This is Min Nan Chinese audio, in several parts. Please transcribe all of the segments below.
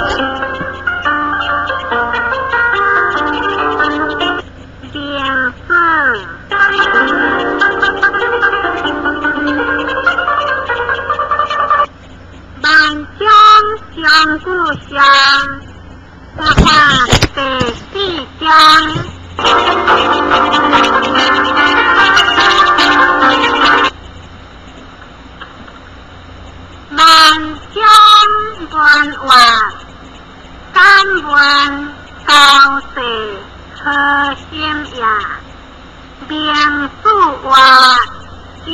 明子。萬將上古上，佛法第四章。萬將萬活，敢問高世何心也？明子活中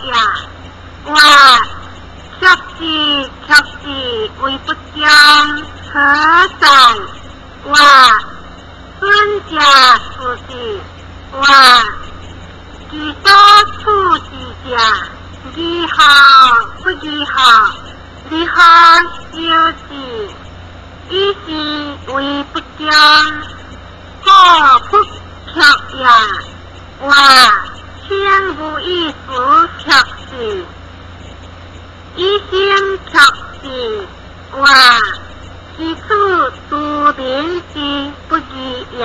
也，活卻之卻之為不中，何在？活尊者事之，活其所處之者，如何不如何？如何修之？以是為不中，故不卻也。活請勿以時卻之，以心卻之。活其處諸民之不義也。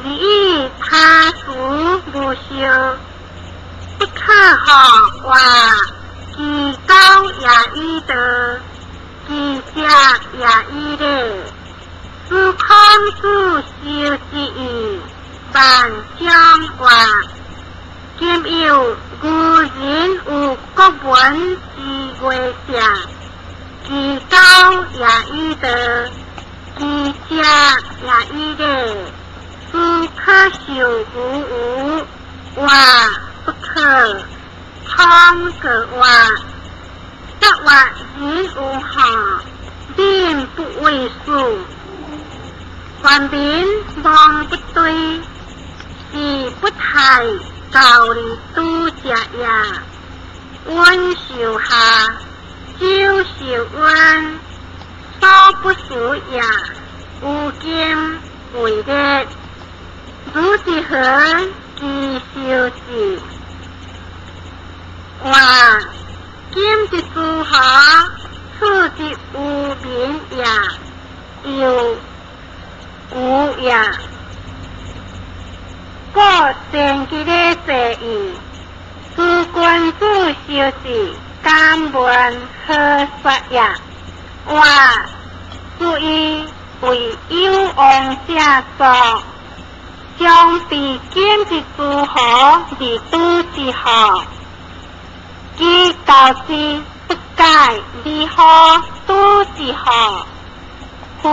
而以他事無受，不可何活其高也以道，其者也以禮。斯孔子修之義，萬將活。今有愚人有國文之樂者，其高也以道，其者也以禮。斯可受吾無？活不可。孔閣活，則活人有孝，民不畏死。凡民望不對，是不太教而拄者也。溫受夏，周受溫，所不事也。有今為烈，汝之何其修之？活今之諸侯，處之無民也，猶無也。故前之禮制矣。斯君子修之，敢問何說也？活是以為有王者作，將比今之諸侯而拄之何？其教之不改，如何拄之何？夫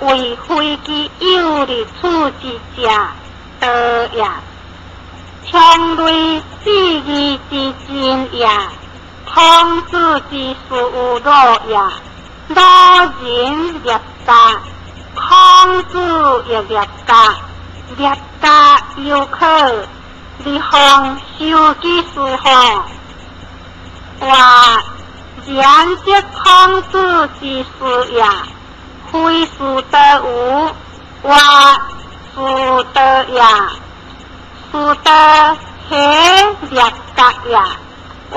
為非其有而處之者，道也。強類志義之真也，孔子之事有魯也。魯人捏甲，孔子亦捏甲，捏甲猶可，而方修其事乎？活然則孔子之事也，非是道無，活是道也。是道何捏甲也？活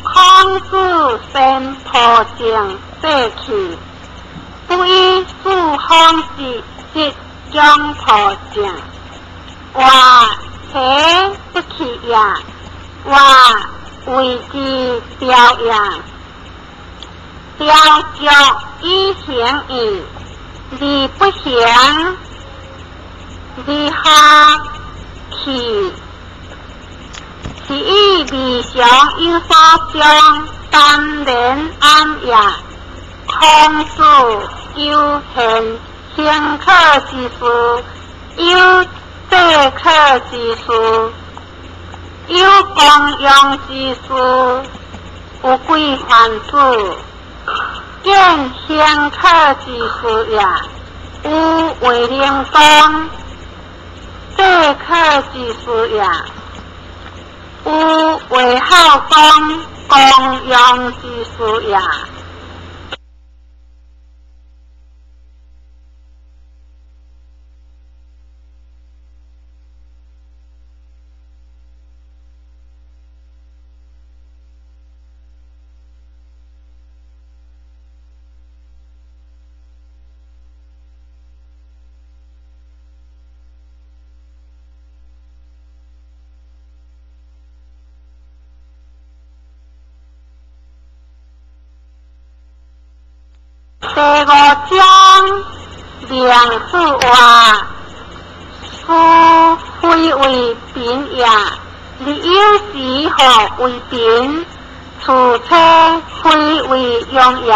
孔子先破正廢去，不以四方之失將破正。活何不去也？活謂之雕也。雕琢以行矣，而不行，如何去？是以未嘗有所將，當然暗也。孔子有現行可之事，有制可之事，有光榮之事，有規範子。見行可之事也，有衛靈公制可之事也，有衛孝公光榮之事也。第五章，明主話，是非為貧也，日有時號為貧，處車非為用也，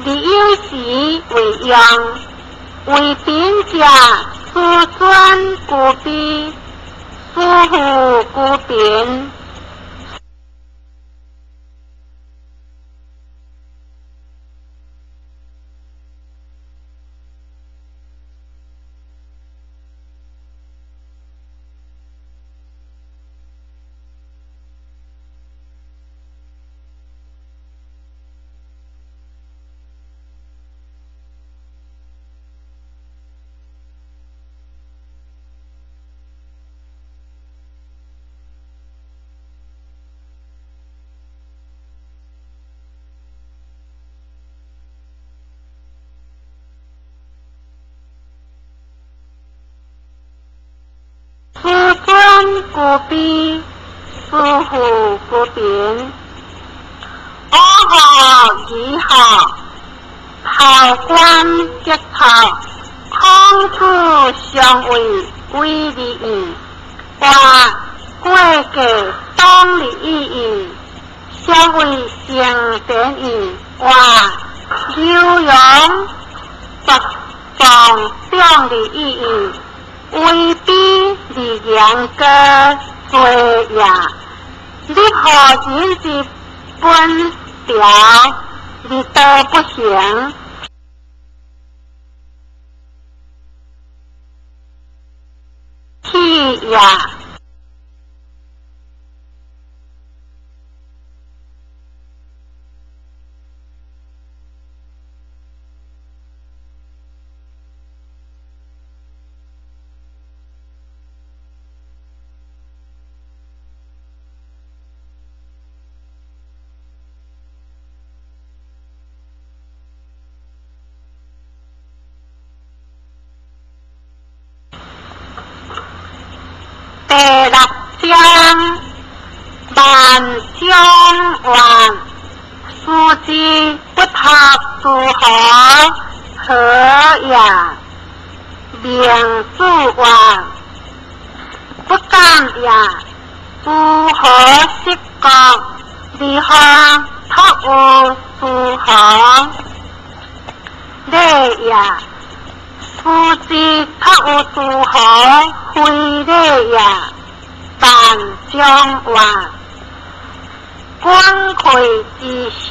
日有時為用。為貧者，師尊居卑，師富居貧。師尊居卑，師富居貧。五號二號，頭關結頭，孔子相為為利義，話過過當利義，相為成典義，話牛羊十臟長利義，為比利言過多也。你何人之本條，而道不行？去也。第六章，萬將萬，思之不託諸侯，何也？明主曰：不敢也。諸侯失國，如何託有諸侯？禮也。思之託有諸侯，非禮也。萬將曰：君愧之上，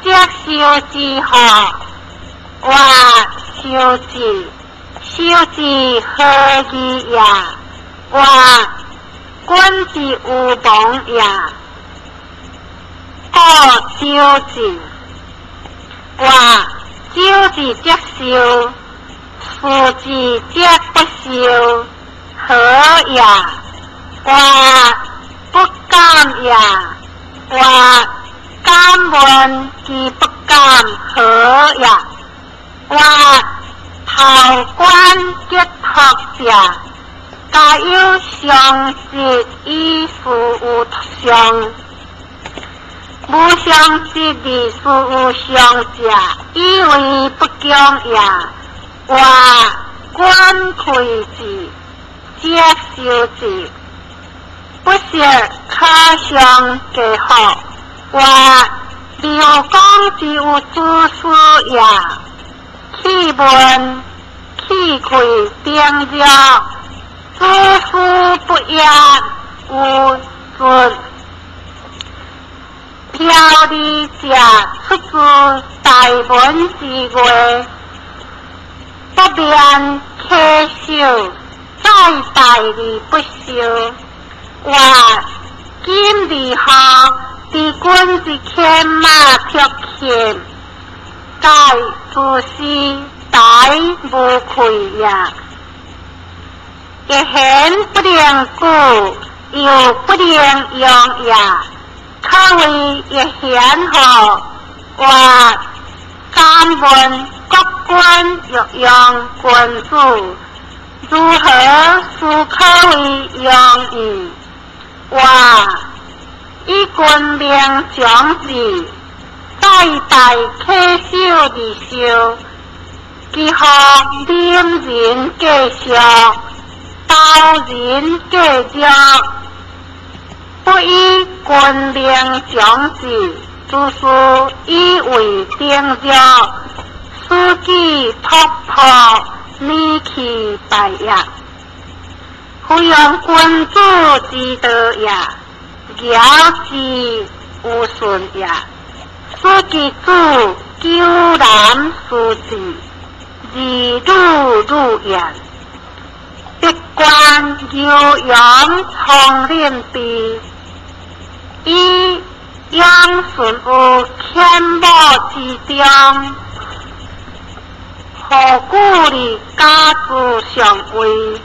則受之號，曰受之，受之何義也？曰君之無亡也。故周之。曰周之則受，思之則不受，何也？曰不敢也。曰敢問其不敢何也？曰頭關結託者，皆有常識以事有常，無常識而事有常者，以為不強也。曰君愧之，則受之，不識可相給福。曰劉公之有子嗣也，氣問氣氣丁弱，子嗣不也有卒。飄離者出自大文之外，不免稽首，再拜而不受。曰今如何？知君之牽馬卓禽，盖自是大無愧也。一言不能久，又不能用也，可謂一賢乎？曰敢問國君欲用君子，如何始可謂用矣？曰以君命長之，在代代稽首而受，其予忍人過俗，投人過弱，不以君命長制，諸事以為頂弱，使己托破，免去敗也。非用君子之道也，枵之有順也。使其子久男思子，兒女愈厭。必觀牛羊叢林地，以養順於犬母之中，何故哩家之上位？